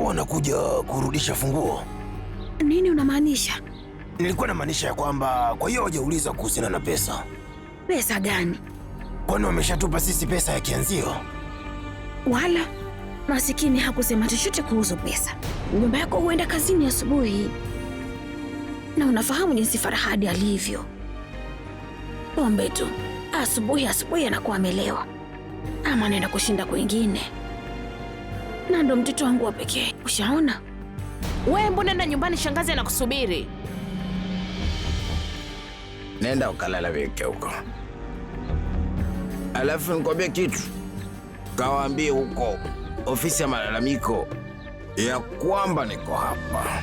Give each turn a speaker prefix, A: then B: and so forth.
A: Wanakuja kurudisha funguo.
B: Nini unamaanisha?
A: Nilikuwa namaanisha ya kwamba kwa hiyo hawajauliza kuhusiana na pesa.
B: Pesa gani?
A: Kwani wameshatupa sisi pesa ya kianzio?
B: Wala masikini hakusema chochote kuhusu pesa. Mjomba yako huenda kazini asubuhi, na unafahamu jinsi Farahadi alivyo. Pombe tu asubuhi asubuhi anakuwa amelewa, ama anaenda kushinda kwingine, na ndo mtoto wangu wa pekee. Ushaona?
C: Wewe mbona enda nyumbani, shangazi anakusubiri.
D: Nenda ukalalamike huko, alafu nikwambie kitu, kawaambie huko ofisi ya malalamiko ya kwamba niko hapa.